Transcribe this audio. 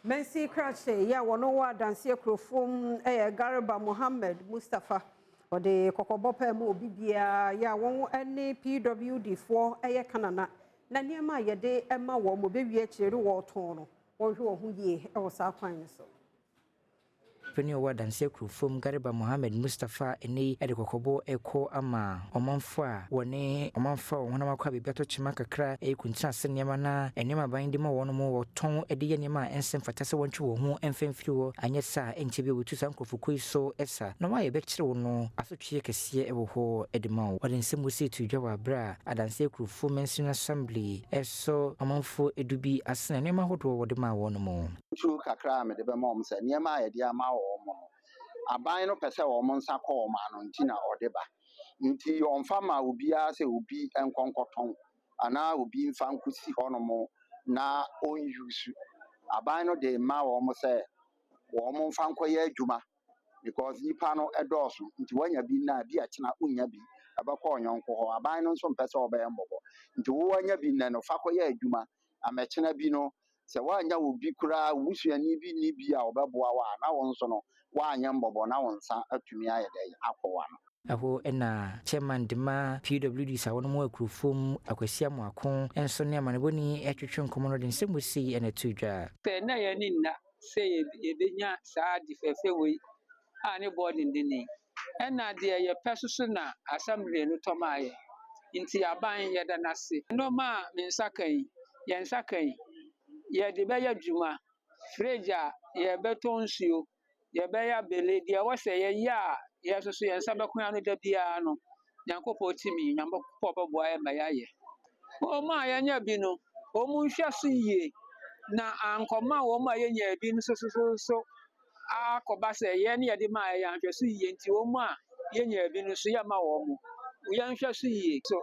Mansi Krakye yi a wɔno wɔ adanseɛ kurofom yɛ Garba Mohammed Mustapha. Ɔde kɔkɔbɔ paa mu obi biara yɛ a wɔn ne PWD foɔ yɛ Kanana na nneɛma a yɛde ma wɔn bɛwie akyire no wɔretɔn no, wɔnhwɛ wɔn ho yie wɔ saa kwan no so. Panin a ɔwɔ Adansi Akurofoɔ mu Garba Mohammed Mustapha ɛnnɛ yi de kɔkɔbɔ rekɔ ama ɔmanfoɔ a wɔne ɔmanfoɔ a wɔn honam akɔ a biribi atɔ kyema kakra yɛ kuntun ase nneɛma na nneɛma aban de ma wɔn wɔtɔn de yɛ nneɛma a ɛnsɛ mfata sɛ wɔntwe wɔn ho mfa mfiri hɔ anyɛ saa a ɛnkyɛ biara wɔtu saa nkurɔfokuo yi so sa na wɔn a yɛbɛkyere wo no asotweɛ kɛseɛ wɔ hɔ de ma wo. Wɔde nsɛm wei to dwa wɔ aberɛ a Adansi Akurofoɔ Mansini Assembly resɔ ɔmanfoɔ du bi asene nneɛma ahodoɔ wɔde maa wɔn mu. Afotuo kakra a mede bɛma wɔn sɛ nneɛma a yɛde ama wɔn no, aban no pɛ sɛ wɔn nsa kɔ wɔn ano nti na ɔde ba. Nti ɔmfa ma obiara sɛ obi nkɔ nkɔtɔn anaa obi mfa nkɔsi hɔnom na ɔnyusu. Aban no de ma wɔn sɛ wɔn mfa nkɔyɛ adwuma because nipa no dɔɔso nti woanya bi nnɛ a bi akyena wonnya bi ɛbɛkɔ ɔnyɔnko hɔ. Aban no nso mpɛ sɛ ɔbɛyɛ mmɔbɔ nti wo anya bi nnɛ no fa kɔyɛ adwuma amɛkyena bi no sɛ woanya obi koraa wo busuani bi nni bi a ɔbɛboa wo a na wo nso no woanyɛ mmɔbɔ na wo nsa atumi ayɛ dɛn akɔ w'ano. Ɛhɔ na Chairman de ma PWDs a wɔnom wɔ akurofoɔ mu, Akwasi Amoako nso ne amanebɔni retwetwe nkɔmmɔ no de nsɛm wɔ sei na ɛtoo dwa. Sɛ na yɛn ani nna sɛ yɛbɛnya saa ade fɛfɛ wei a ne boɔ denden yi. Ɛna deɛ yɛpɛ so so na assembly no tɔ maa yɛn. Nti aban yɛda no ase. Nneɛma a me nsa ka yi, yɛn nsa ka yi, yɛde bɛyɛ adwuma. Fridge a yɛbɛtɔ nsuo, yɛbɛyɛ abele, deɛ ɛwɔ sɛ yɛyɛ a yɛn nso so yɛn nsa bɛko ano da biara no, Nyankopɔn tumi, Nyankopɔn bɛboa yɛn ma yɛayɛ. Wɔn a yɛanya bi no, wɔn nhwɛ so yie na ankɔma wɔn a yɛnya bi no nso so so akɔba sɛ yɛn ne yɛde maa yɛn anhwɛ so yie nti wɔn a yɛnya bi no nso yɛma wɔn. Yɛnhwɛ so yie. So